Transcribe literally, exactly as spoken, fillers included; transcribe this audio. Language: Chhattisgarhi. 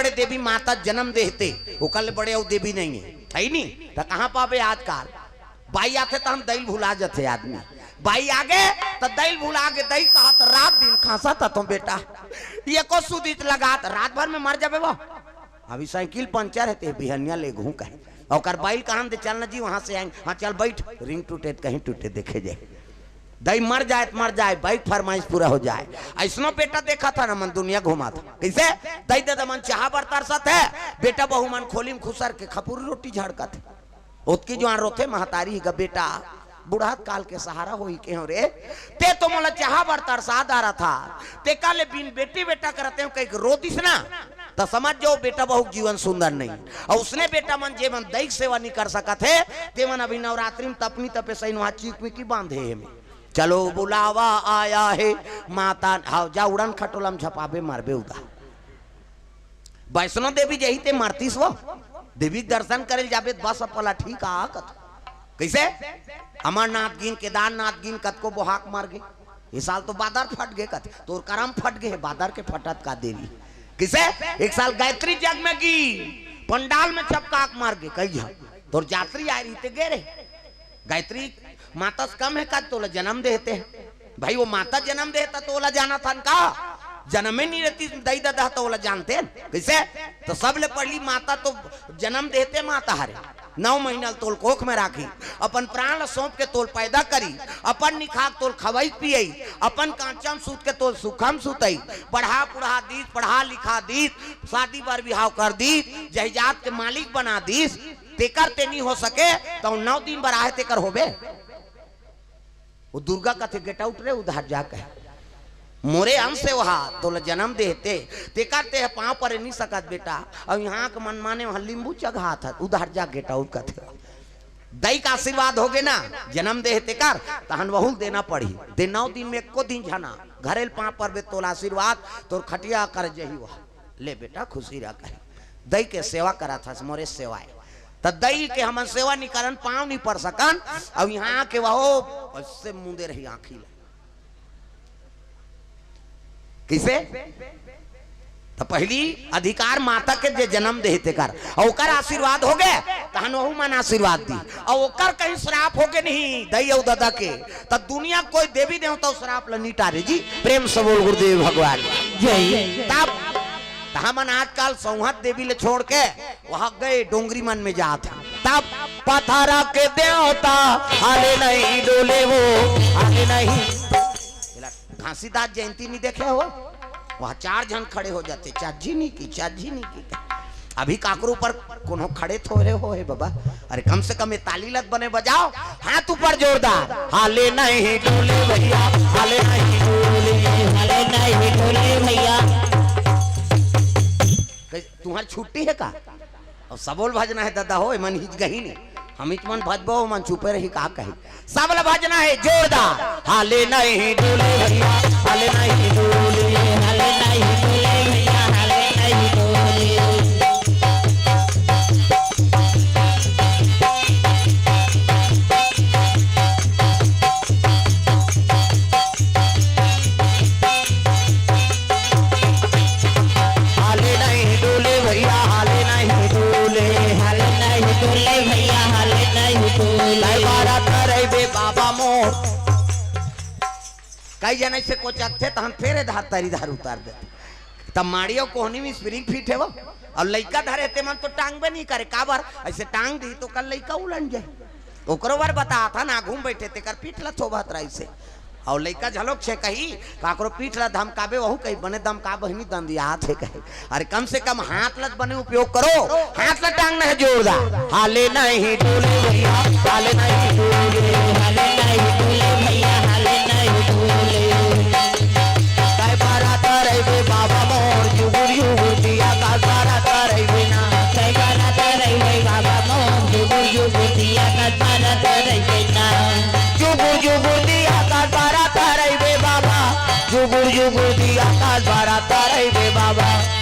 देवी माता जनम देहते, ओकर ले बड़े अउ देवी नइ हे, हइ नी? त कहाँ पाबे आजकाल? बाई आथे त हम दई ल भुला जथे आदमी। बाई आगे त दई ल भुला गे, दई कहत रात दिन खांसत हथों बेटा, एको सुदित लगात, रात भर में मर जाबे वो। अभी साइकिल पंचर हे ते बिहनिया लेगहूं कहे। ओकर बाई ल कहन दे, चल न जी वहां से आएंगे। हाँ चल बैठ, रिंग टूटे त कहीं टूटे देखे जाए। दई मर जाए त मर जाए, बाई के फरमाइश पूरा हो जाए। अइसनो बेटा देखत हन हमन दुनिया घुमात। कइसे? दई ददा मन चाहा बर तरसत हे, बेटा बहू मन खोली म खुसर के खपुरी रोटी झड़कत हे। ओतकी जुवान रोथे महतारी ह, बेटा बुढ़त काल के सहारा होही कहेंव रे, ते तो मोला चाहा बर तरसा डारत हस, तेकर ले बिन बेटी बेटा के रतेंव कहिके रो दिस ना, त समझ जाओ बेटा बहू के जीवन सुंदर नइ। अउ उसने बेटा मन, जे मन दई के सेवा नइ कर सकत हे, ते मन अभी नवरात्रि म तपनी तपे सइनवा चिकमिकी बांधे हे में। चलो बुलावा आया है माता, हव जा उड़न खटोला म झपाबे मरबे उदा। वैष्णो देवी जही ते मरतिस वो, देवी के दर्शन करे ल जाबे त बस पला ठीक आ कत। कइसे? अमरनाथ गिन, केदारनाथ गिन, कतको बोहाक मर गे। ए साल तो बादर फट गे कथे, तोर करम फट गे हे, बादर के फटत का देरी। कइसे? एक साल गायत्री जग में गी, पंडाल में चपका के मर गे, कई झन तोर जात्री आय रही ते गे रे। गायत्री माता से कम हे का, तोला जनम देहते? भाई वो माता जनम देहता त ओला जानत हन का? जनमे नइ रहतिस दई ददा त ओला जानतेन। कइसे? त सबले पहिली माता तो जनम देहते माता हरे। नौ महीना ल तोल कोख में राखी, अपन प्राण ल सौंप के तोल पैदा करी, अपन निखाक तोल खवई पियई, अपन कांचम सूत के तोल सुखम सुतई, पढ़ा पुढ़ा दीस, पढ़ा लिखा दीस, शादी बर बिहाव कर दीस, जायदाद के मालिक बना दीस, तेकर ते नी हो सके, त नौ दिन बर आहे तेकर होबे? वो दुर्गा कथे, "Get out रे, उधर जाके। मोरे अंश हे वहा, तोला जनम देहते, तेकर ते ह पांव परे नी सकत बेटा। अउ इहां के मनमाने वहा लींबू चघात हस, उधर जा, get out," कथे। दई के आशीर्वाद होगे ना, जनम देहे तेकर, तहन वहू ल देना पड़ही। ते नौ दिन में एको दिन झना घरे ल पांव परबे, तोला आशीर्वाद, तोर खटिया कर जही वहा। ले बेटा, खुशी रह कहे। दई के सेवा करत हस, मोरे सेवा हे। त दई के हमन सेवा नी करन, पांव नी पर सकन, अउ इहां के वहू अइसे मूंदे रही आंखी ल। कइसे? त पहिली अधिकार माता के जे जनम देहे तेकर, अउ ओकर आशीर्वाद होगे, तहन वहू मन आशीर्वाद दी। अउ ओकर कहीं श्राप होगे नहीं, दई अउ ददा के, त दुनिया कोई देवी देवता श्राप ल नी टारे जी। प्रेम से बोल गुरुदेव भगवान। जय। तब त हमन आजकल सौंहत देवी ल छोड़ के वहां गे डोंगरी मन में जात हन। तब पथरा के देवता हाले नहीं डोले वो, हाले नहीं। एला घासीदास जयंती नी देखे हो? वहां चार झन खड़े हो जाते, चाची नी की, चाची नी की। अभी काकरो ऊपर कोनो खड़े थोरे हो हे बाबा। अरे कम से कम ये ताली लत बने बजाओ, हाथ ऊपर जोरदार। हाले नहीं डोले भैया, हाले नहीं डोले, हाले नहीं डोले भैया। कहे, तुम्हारी छुट्टी हे का? अउ सबो ल भजना हे ददा हो, एमन हिच गही नी। हम हिच मन भजबो, ओमन चुपे रही, का कही? सब ल भजना हे जोरदार। हाले नहीं डोले भैया, हाले नहीं डोले, हाले नहीं डोले भैया, हाले नहीं डोले। हाले नहीं डोले भैया, हाले नहीं डोले। हाले नहीं डोले भैया, हाले नहीं डोले। तय बारा तरई बे बाबा मोर। कई जन अइसे कोचकथे, तहन फेर ए धार तरी धार उतार देथे। तब माड़ियो कोहनी में spring fit हे वो। अउ लइका धरे ते मन तो टांगबे नहीं करे, काबर? अइसे टांग दी तो कल लइका उलंड जाए। ओकरो बर बताथन, आघू में बइठे तेकर पीठ ल थोबत रहिसे। अउ लइका झलोक छे कही, काकरो पीठ ल धमकाबे, वहू कही, "बने धमका बहिनी, दंदियाथे," कही। अरे कम से कम हाथ ल बने उपयोग करो, हाथ ल टांगना हे जोरदार। हाले नहीं डोले भैया, हाले नहीं डोले, हाले नहीं डोले भैया, हाले नहीं डोले। काय बारा तरई बे बाबा मोर, जुगुर जुगुर दिया का बारा तरई बे ना। काय बारा तरई बे बाबा मोर, जुगुर जुगुर दिया का बारा तरई बे ना। जुगुर जुगुर दिया का बारा तरई बे बाबा, जुगुर जुगुर दिया का बारा तरई बे बाबा।